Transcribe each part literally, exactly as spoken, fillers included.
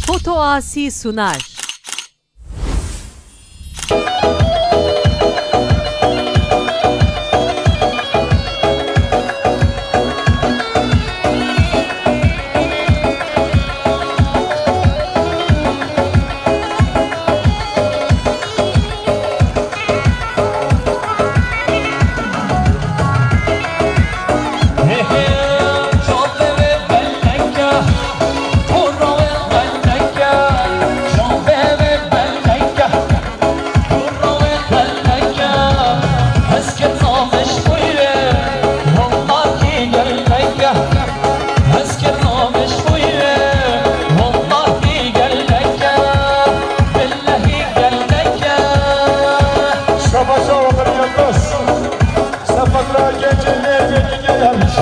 Foto Asi Sunar. Savaşa Omer Yıldız. Sapatra gençin ne gelmiş.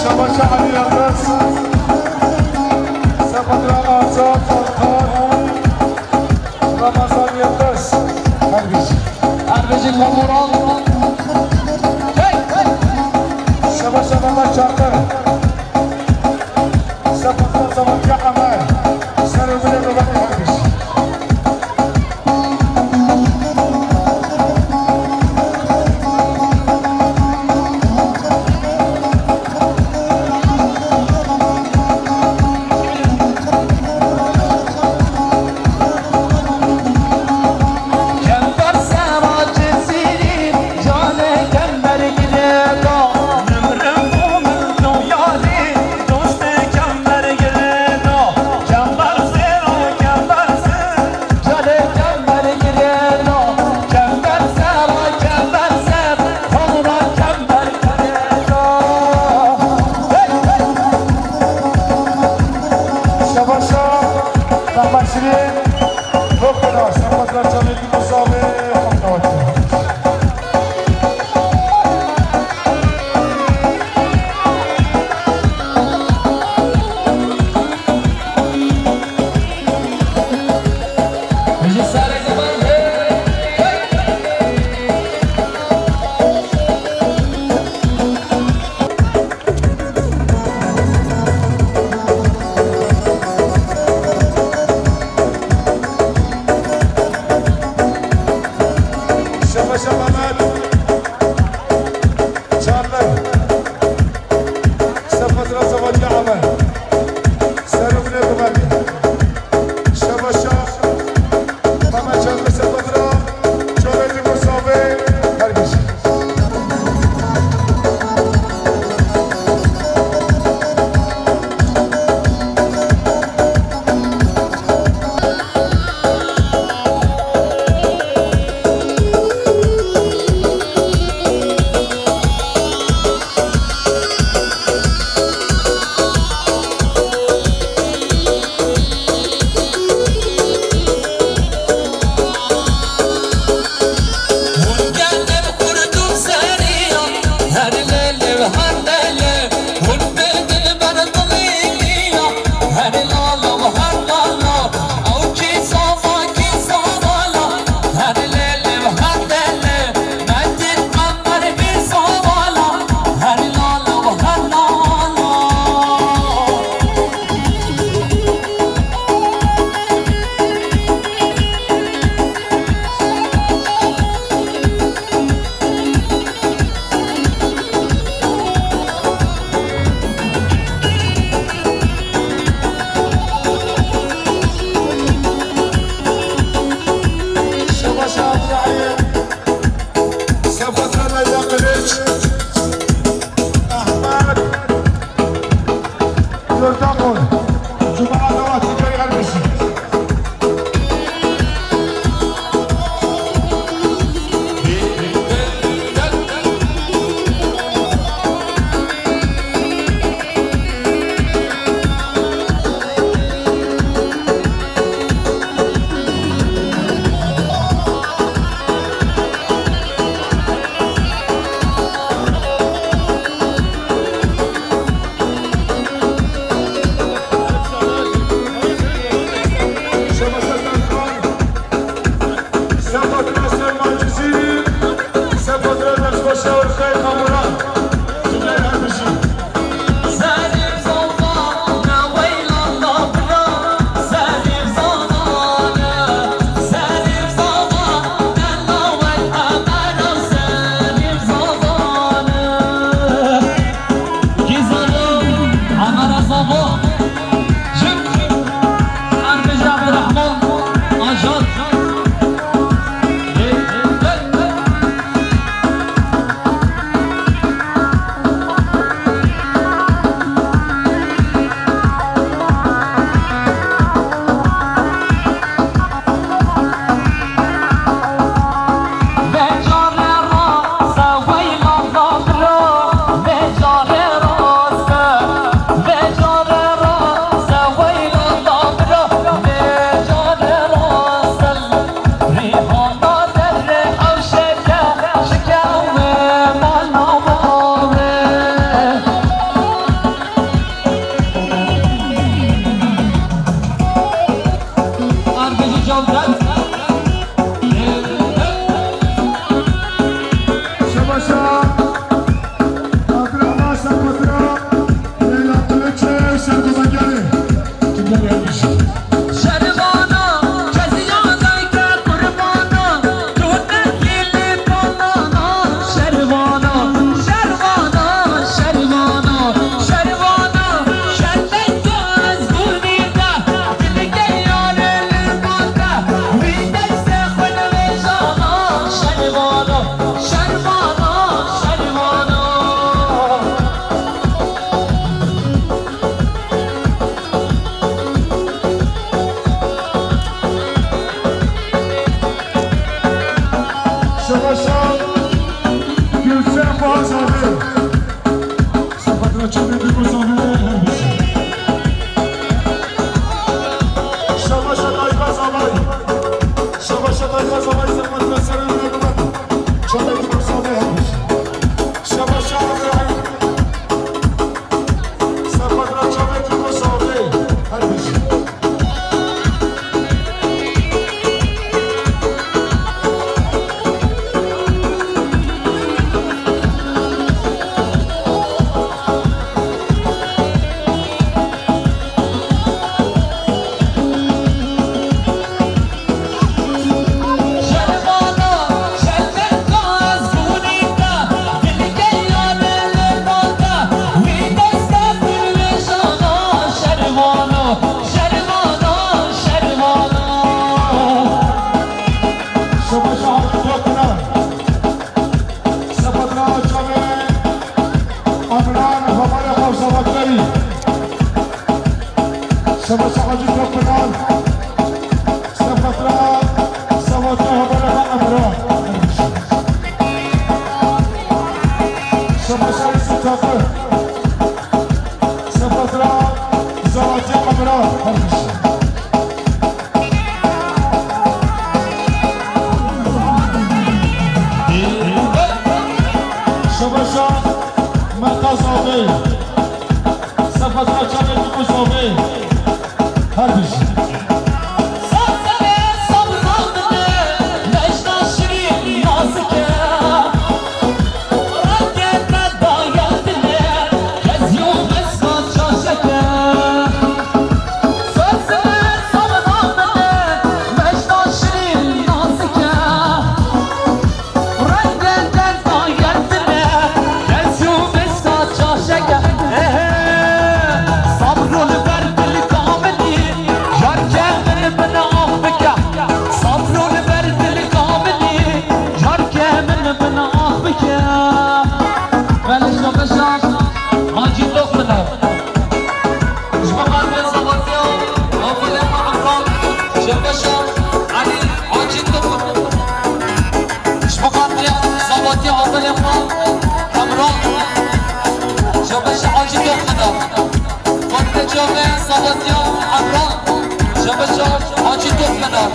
Şabaş Ali Yıldız. Sepatra Azat Altan. Ramazan Yıldız. Kardeş. Kardeşim Komoran. Hey, hey. Şabaş Mehmet Çakır. Sepatra Zaman Kamal. Sen ömrüne bak kardeş. Şabaşa, Şabaşa, Şirin, Doktora, Şabaşa, Çalê Dî Musabê, Hamdawatê. Şabaşa Mehmet. Çarlar. Sefatra Zewaca Amer. Serokne Gumati. Şabaşa. Mehmet Çarlar Sefatra. Çoleci Musavi. Her kişi. Şabaşa Tayyip Zavay. Şabaşa Tayyip Zavay, Şabaşa Tayyip Zavay. Şabaşa Tayyip Zavay. Şabaşa Hacı Toprak. Sefatra, Sefatra Habara Emra. Sefatra Yusuf Çakır. Sefatra Zavati Emra. Sefatra Meta Zavê. Sefatra Çavê Dikû Zavê. Her bijî. Ji bo xatirê Zavatî Havilê xwe Emran, Şabaşa Hacî Top Minar. Xatirê çavê Zavatî Emran, Şabaşa Hacî Top Minar.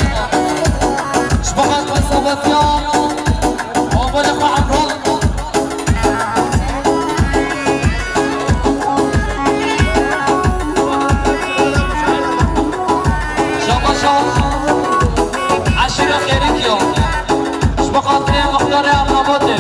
Ji bo xatirê Zavatî Havilê xwe Emran. Şabaşa eşîra Xêrîkiya. Ji bo xatirê Muxtarê Amrabatê.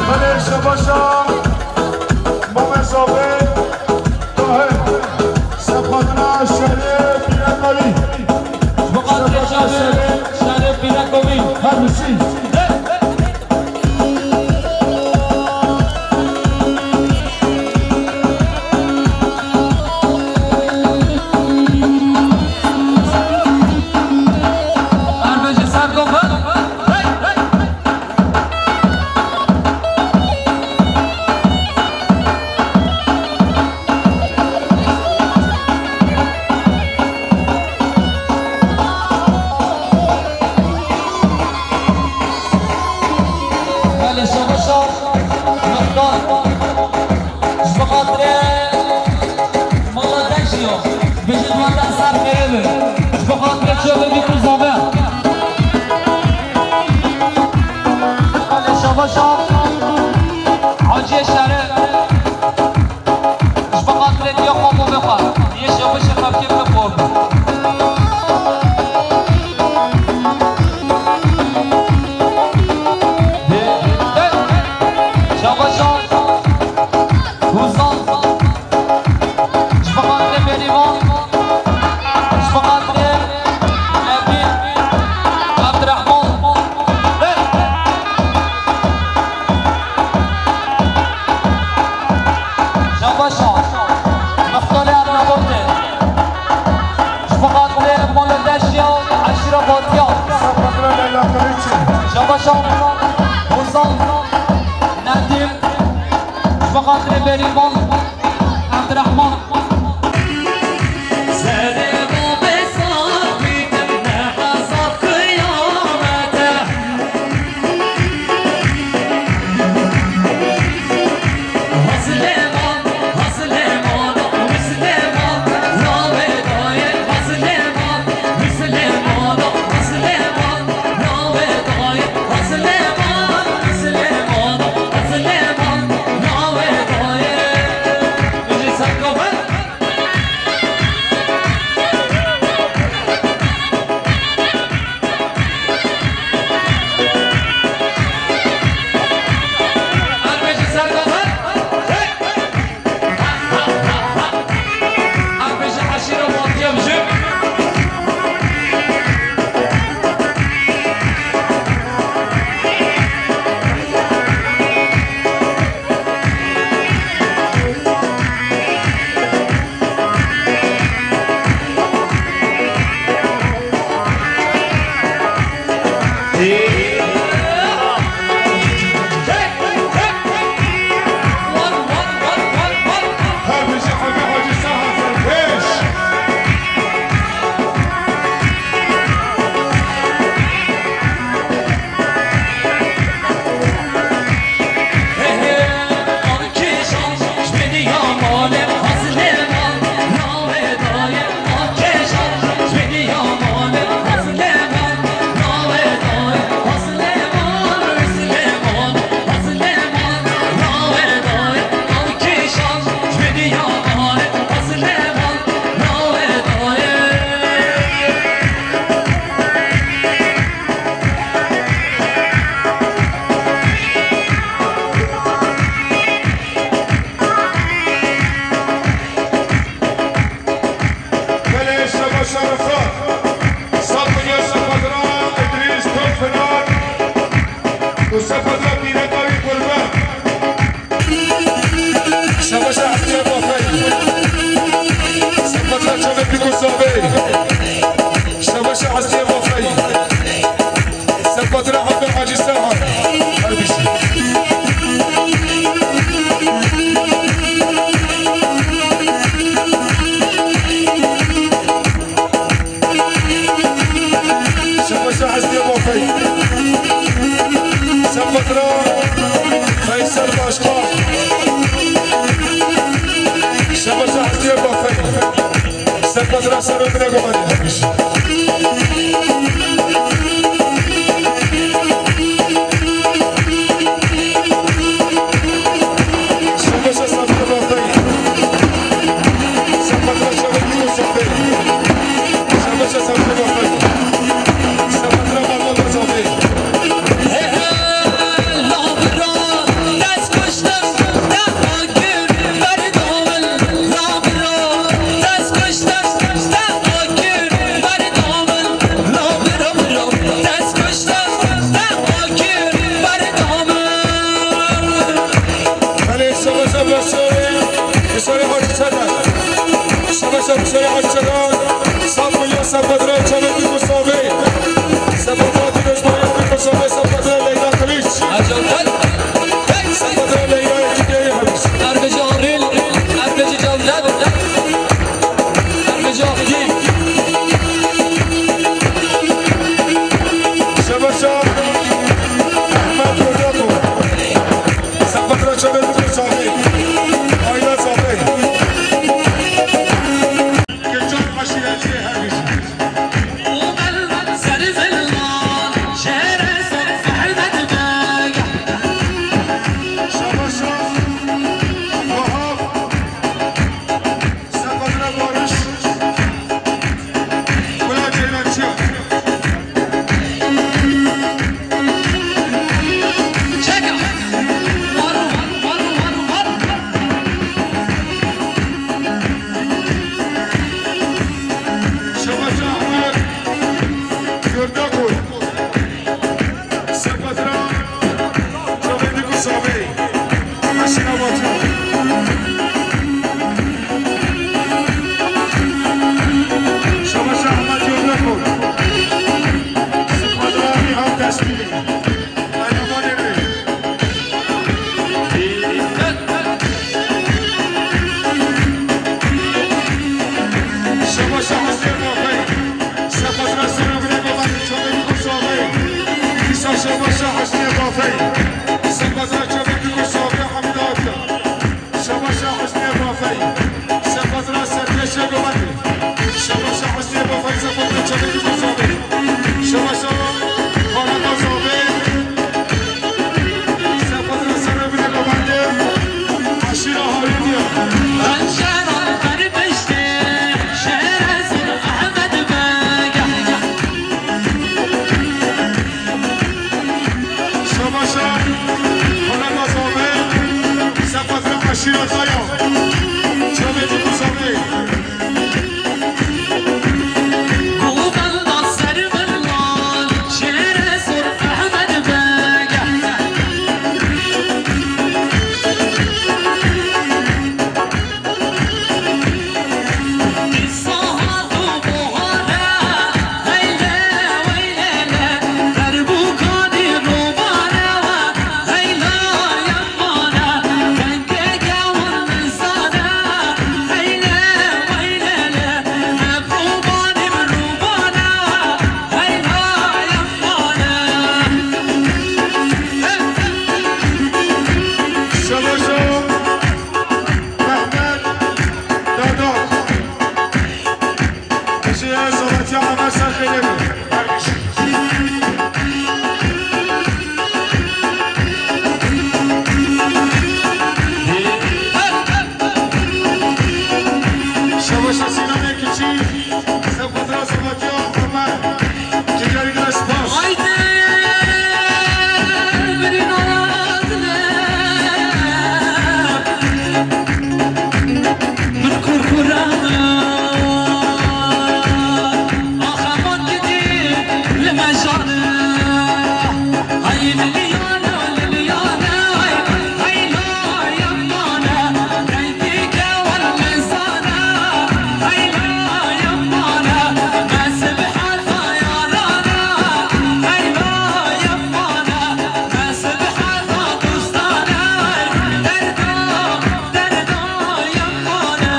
Belê, şebaşa, Mamê Zavê, Tahir, Sefadina Şerê Pîrekovî. Sefadina Şerê, Şerê Pîrekovî. Her misî. Belê şebaşa Muxtar. Ji bo xatirê mala te jî yo. Bêjin wan te ser xêrê be. Ji bo xatirê çavê Dîkû Zavê. Belê şebaşa Haciyê Şerê. Ji bo xatirê diya xwe bo vê xwe. Yê şebaşa xebkê Bêrîvan, ji bo xatirê Nebî Ebdirehman. Şabaşa, Mextalê Ernebotê. Ji bo xatirê Mala Deşya, eşîra Fatiya. Şabaşa, Hozan, Nedîm. Ji bo xatirê Bêrîvan Ebdirehman. Serê babê sax bîtim, ne hezar qiyamete. Hezlêman, Hezlêman, Hezlêman, navê dayê Hezlêman. Belê şeva şerefa. Sed milyon Sepedra Îdrîs Tolfinan û Sepedra Mîreka wî qurbe. Şeva şe Hesnî Bafey. Sepedra Çavê Pîk û Savê. Şeva şe Hesnî Bafey. Sepedra Hemdû Hacî Sehan. Her bişî. Şebaşa Hesnî Bafey. Sepedra Feysel Başkan. Şebaşa Hesnî Bafey. Sepedra Serokine Gumanî. Her bişî. Belê, şebaşa Beşarê, Beşarê Hacî Çedan. Şebaşa Beşarê Hacî Çedan. Sed milyon Sepedra Çavê Pîk û Savê. Sepedra Dîrojbayê Pîk û Savê, Sepedra Leyla Kiliç. Sepedra Leyla Ekîdê Hemîs. Erbêjî Arîl, Erbêjî Cevdet, Erbêjî Aqîl. Şebaşa Ehmed Kurdaku. Sepedra Çavê Pîk û Savê. Ayla Savê. Keçan aşîretê her bîst. Sefadra Çavê Dîko Savê Hemdata. Şebaşa Husnê Bafey. Sefadra Serkeşe Govendê. Şebaşa Husnê Bafey, Sefadra Çavê Dîko Savê. Şebaşa Xaneta Savê. Sefadra Serê Binê Govendê. Aşîra Harîniya. Şebaşa Xaneta Savê, Sefadra Aşîreta ya. Çavê Dîko Savê. Şebaşa Mehmet Dada. Ji Salatiya Amer ser xêrê be. Şebaşa Sînanê Kiçî, Sefadra Salatiya Amer. Haydi, birîn aradine. Min kurkura axaman gidî li me jane. Hay liliyane, liliyane, hay, hay la yamane, dengî kewan mezane, hay la yamane, me sibheta yarane, hay la yamane, me sibheta dostane, derda, derda yamane.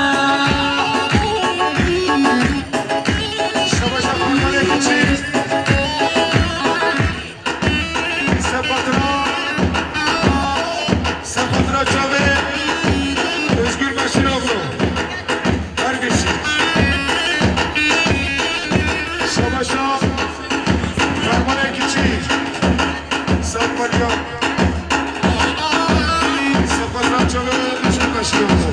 Şebaşa Kurbanê Kiçî. Sefadra, Sefadra Çavê Özgür Beşiroglu. Her bir şey. Şebaşa Fermanê Kiçî. Sefadra, Sefadra Çavê Özgür Beşiroglu.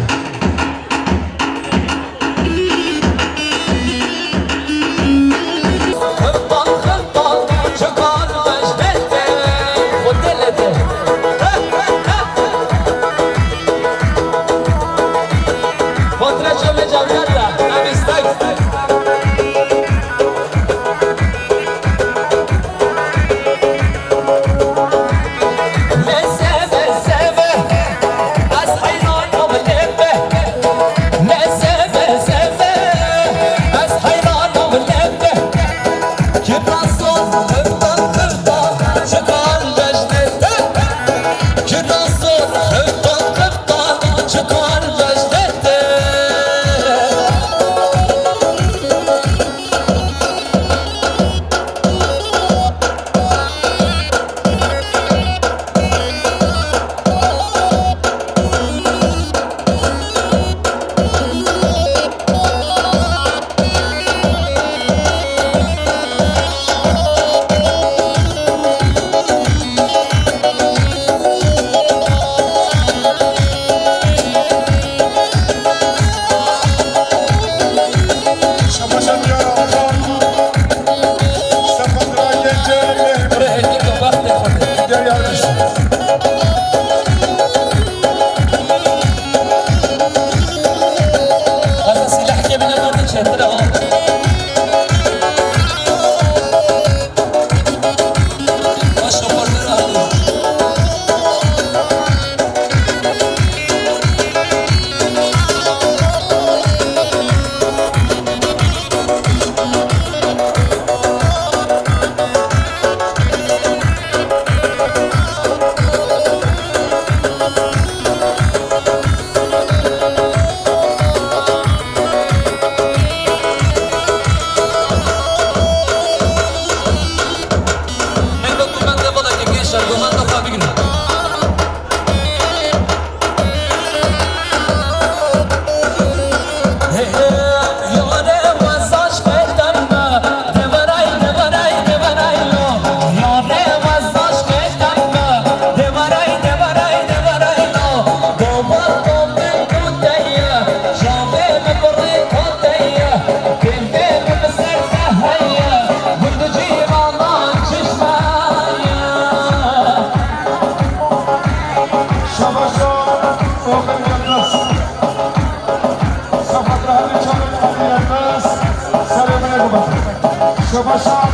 Paşa,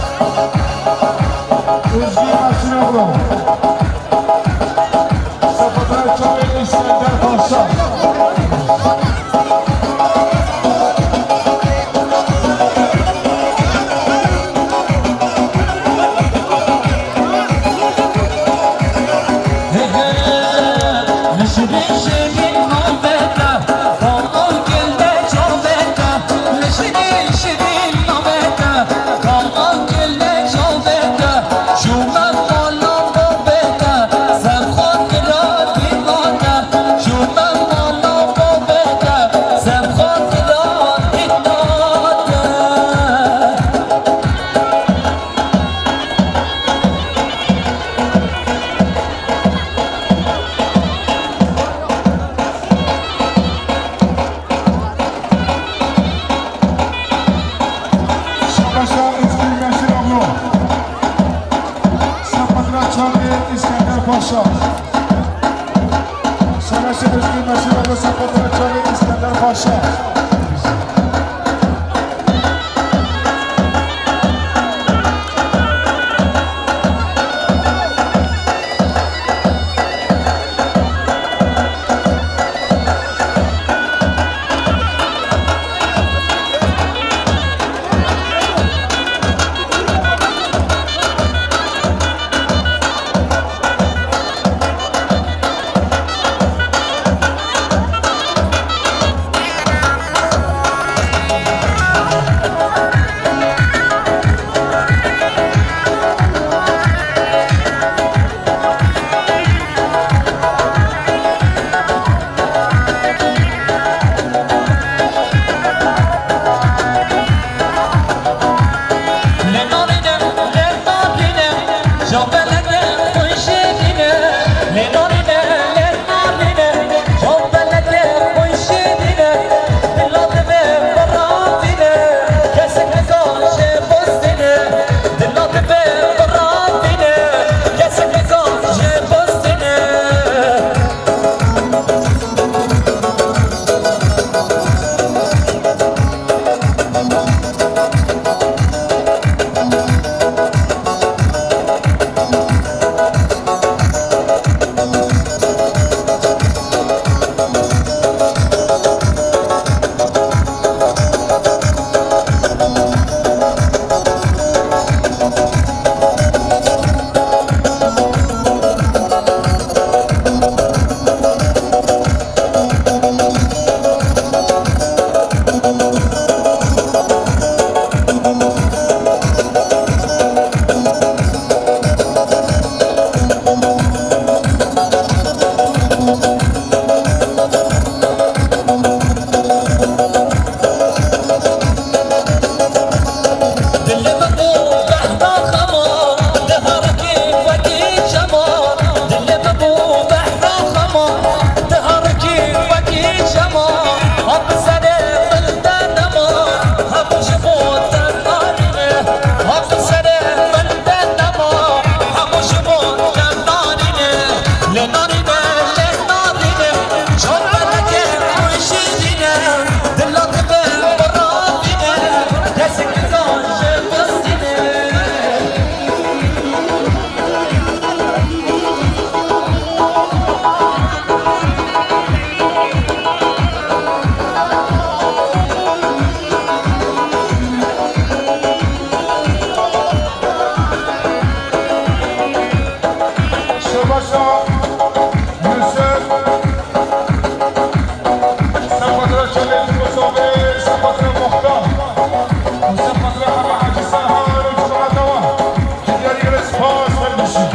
Özgür Başıroğlu. Sefadar Çavê İskender Paşa. Şabaşa Özgür Meşiroğlu. Sefadra Çavê İskender Paşa. Şabaşa Özgür Meşiroğlu, Sefadra Çavê İskender Paşa. Şebaşa Yusuf, Sefadra Çalê Musavi, Sefadra Muxtar, Sefadra Hema Hacı Sahar, Cumhurata wa. Diyarî spas vermişî.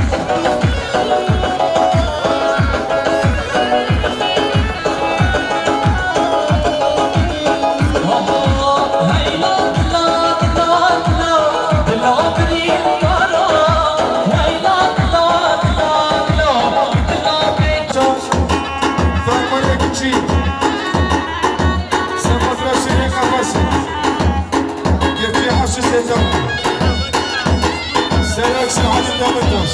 Fermanê kiçî. Sefadra Şirîn Efes. Yekî Haşî Seydan. Serek Sehadî Demirtaş.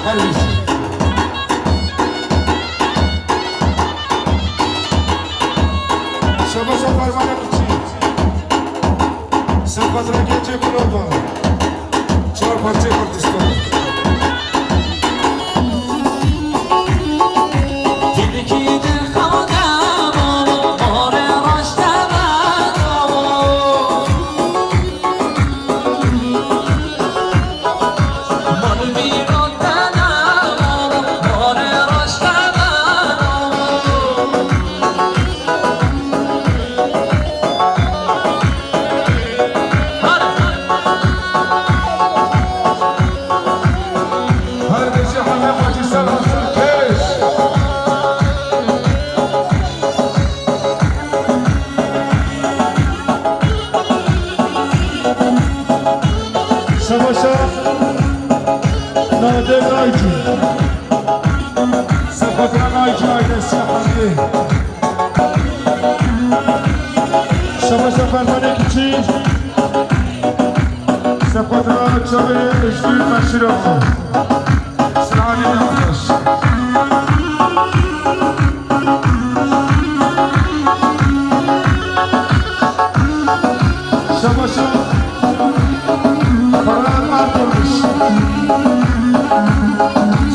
Her bîst. Şebaşa Fermanê kiçî. Sefadra Gencê Kuloba. Parçeyê Kurdistanê. Her bijî Hemî Hacî Serhasî Keş. Şebaşa Nadir Naycî. Sefotran Aycî ailesi Hemî. Şebaşa Fermanê Kiçî. Sefotran Çavê Özgür Meşirov. Silahlı yandaş. Şebaşa Ferhat Erdoğmuş.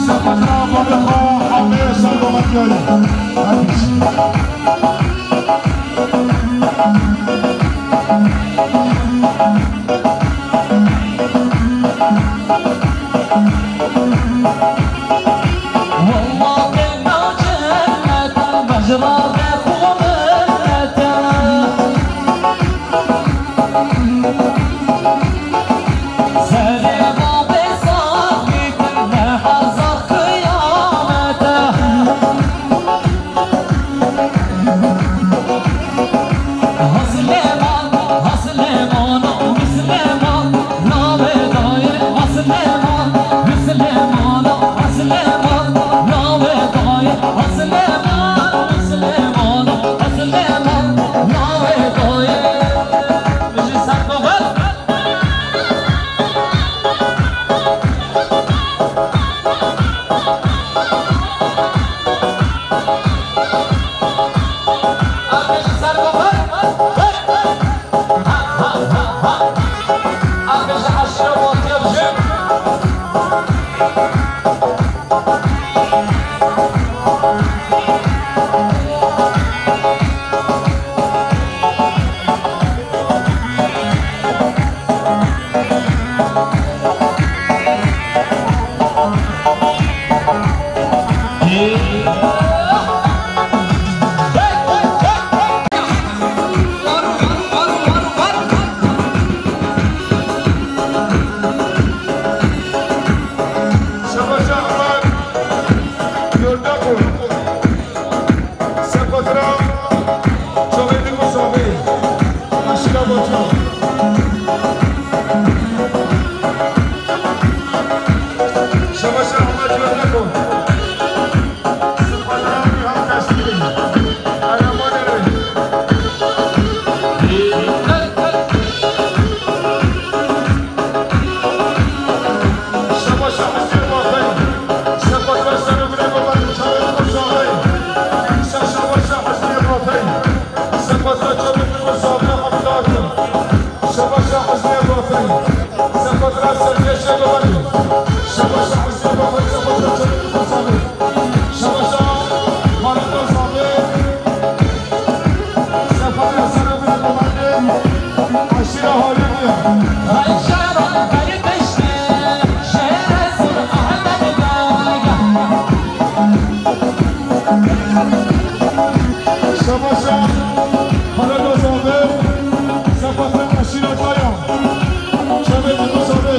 Sefotran Babê xwe Hemê Sergometiyarî. Her bijî. Şebaşa Ahmet Yurdakul. Sefotira Çavê Niko Savê. Aşîra Boçan. Şebaşa Ahmet Yurdakul. Sefotira Nihat Teşkîlî. Elemanê wê. Şebaşa Hüsniyê Bafey. Sefotira Serokê Kobanê Çavê Niko Savê. Şebaşa Hüsniyê Bafey. Sefotira Çavê Niko Savê Hemdar. Şebaşa Hüsniyê Bafey. Sefotira Serkêşê Kobanê. Şebaşa Hüsniyê Bafey. Sefotira Çavê Niko Savê. Şebaşa Marango Savê. Sefotira Serokê Kobanê. Aşîra Halî bûye. Şebaşa Hemê Dozanê, Sefotira Aşîra Kaya, Çavê Niko Savê.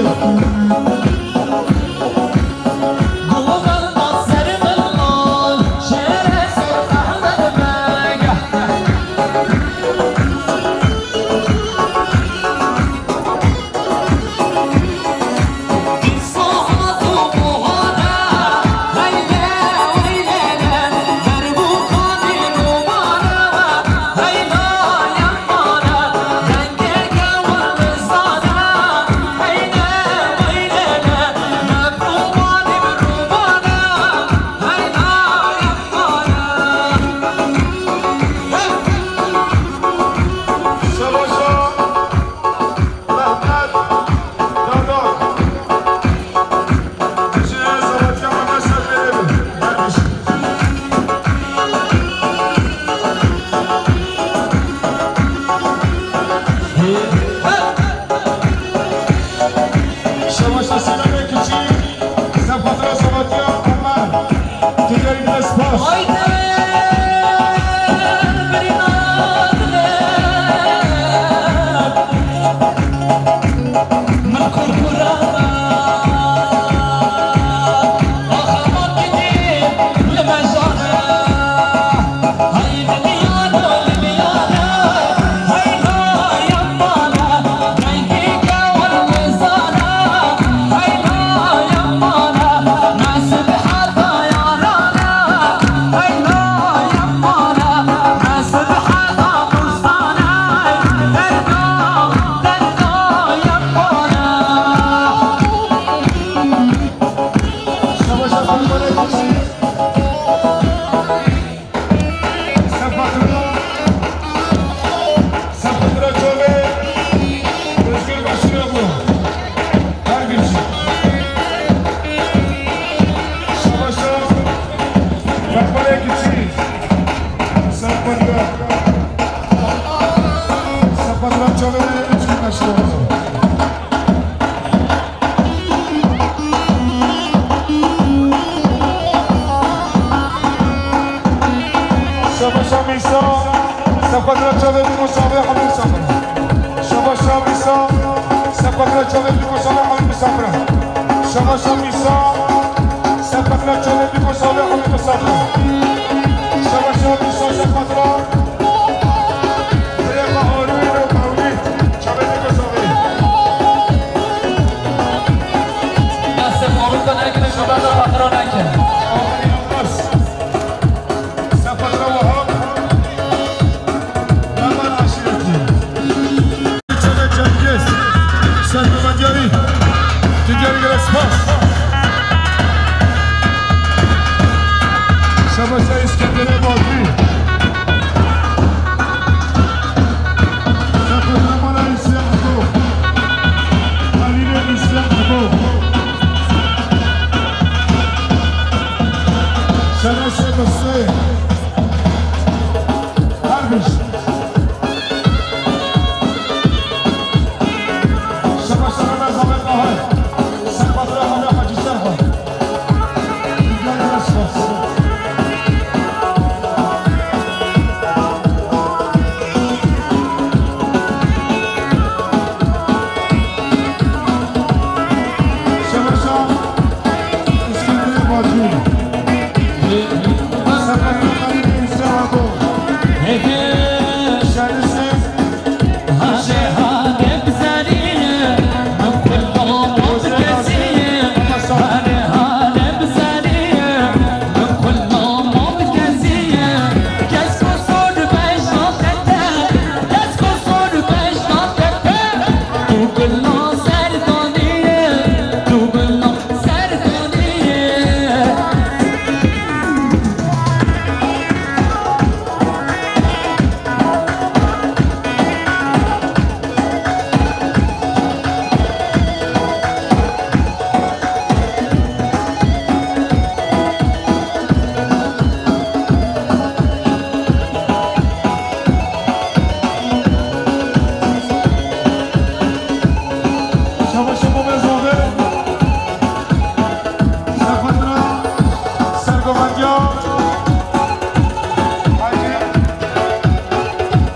Şabaşa Mîsa, seqatra çavê bî musafir, Habib Safra. Şabaşa Mîsa, seqatra çavê bî musafir, Habib Safra. Şabaşa Mîsa, seqatra çavê bî musafir, Habib Safra. Şabaşa Mîsa, seqatra. Rêxa Arwîn û Mewlîd, çavê bî musafir. Destê xorûka nekin, şabaşa seqatra nekin. Aferîn Abbas. Sefatra Wahab, Mehmet Aşiretli. Çete Cengiz, Şehko Medyarî, Didyarî gele spas. Şabaşa Îskenderê Bakrî. Sefatra Mala Îsya Ebo. Halîlê Îsya Ebo. Şenesê Mısrê. Her biş. Şebaşa Mehmet Ahmet. Sefatra Hale Hacı Serhan. Gel, gel, spas. Şebaşa Îskenderê Bakrî. Şabaşa Mehmet Zade. Sefatra Sergovendiya Hacı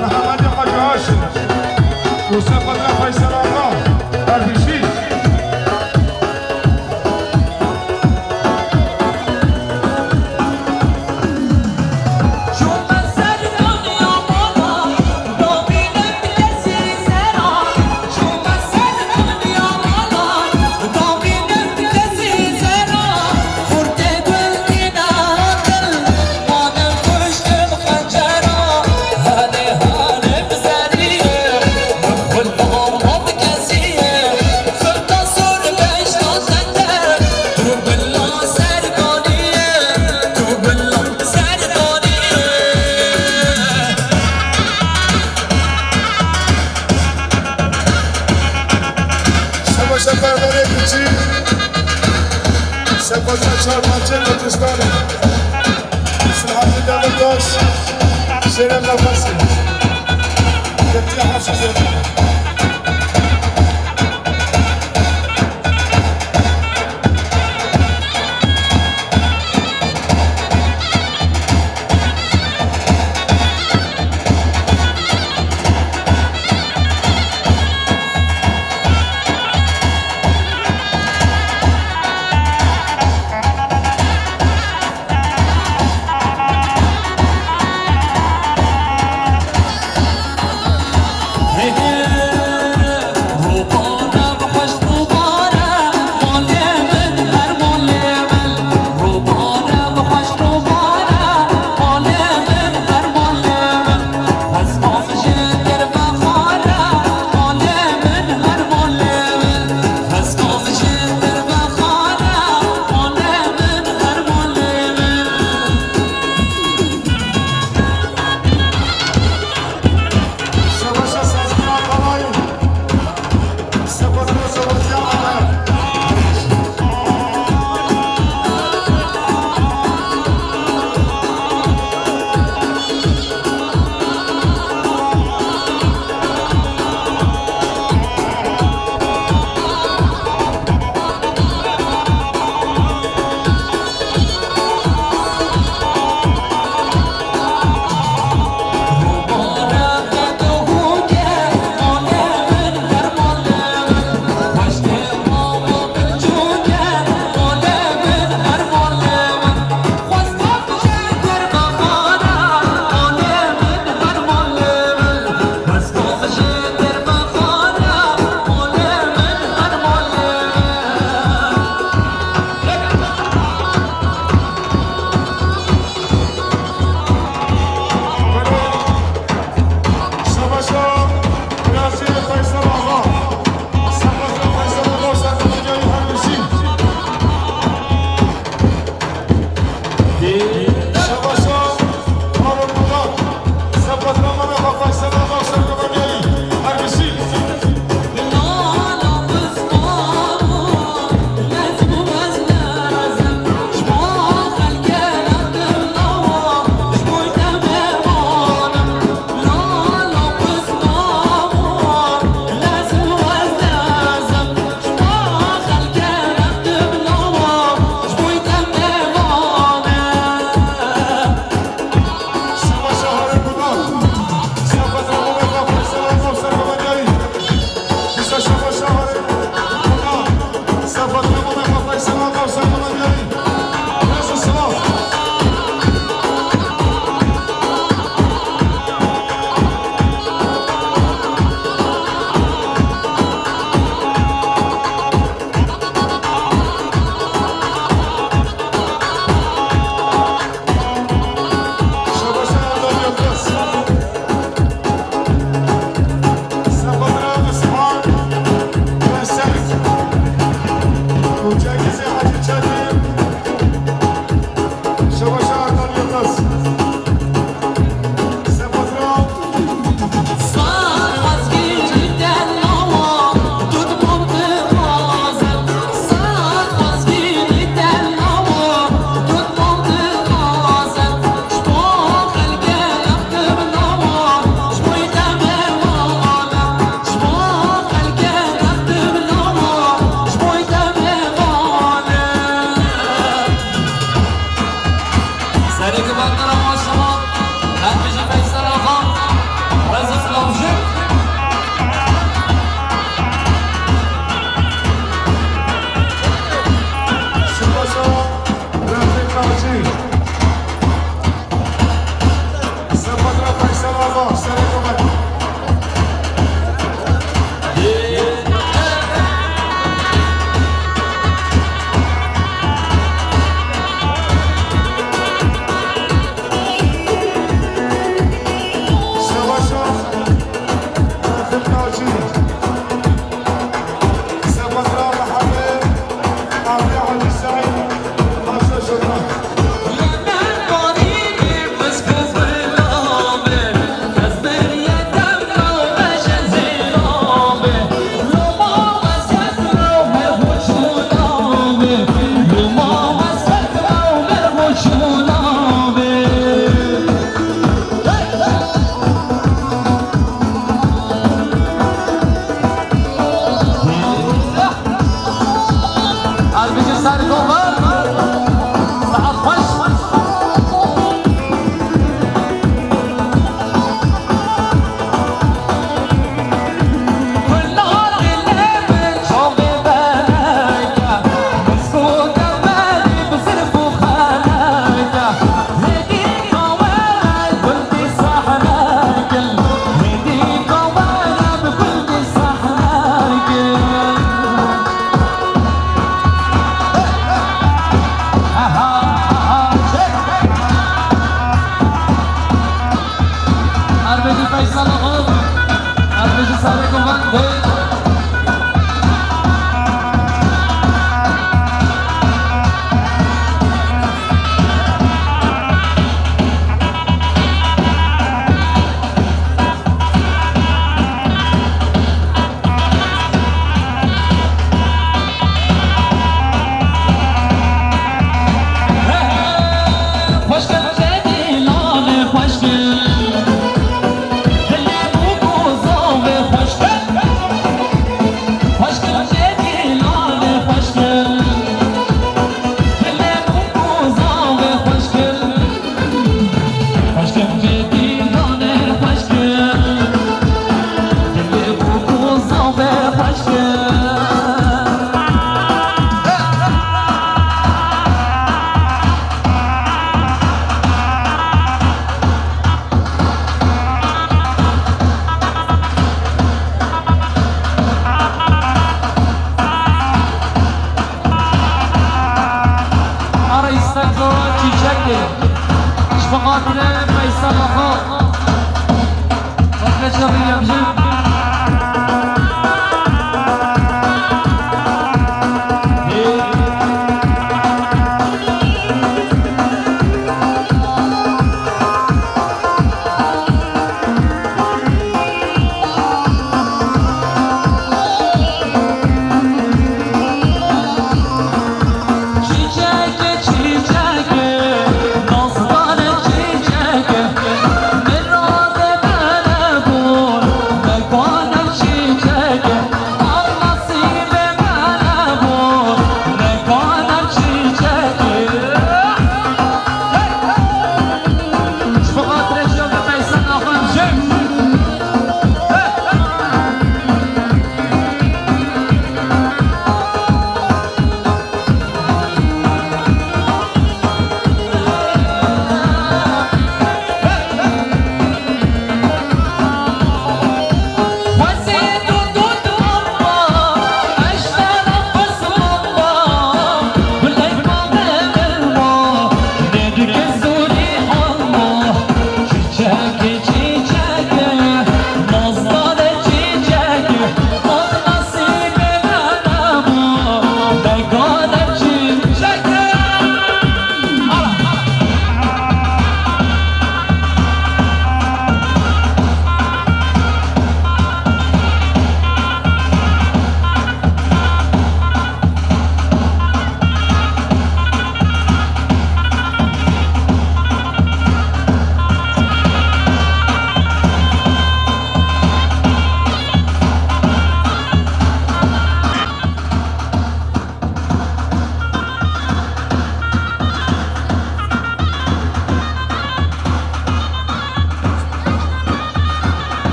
Mehmet Hacı Haşim û Sefatra Faysal Ağa Dervişî. Şebaşa Perverê Biçî, Şebaşa Çarpance Kurdistanê, Selahattin Demirtaş, Şêrê Nefesî, Tepçiya Haşî Zêde.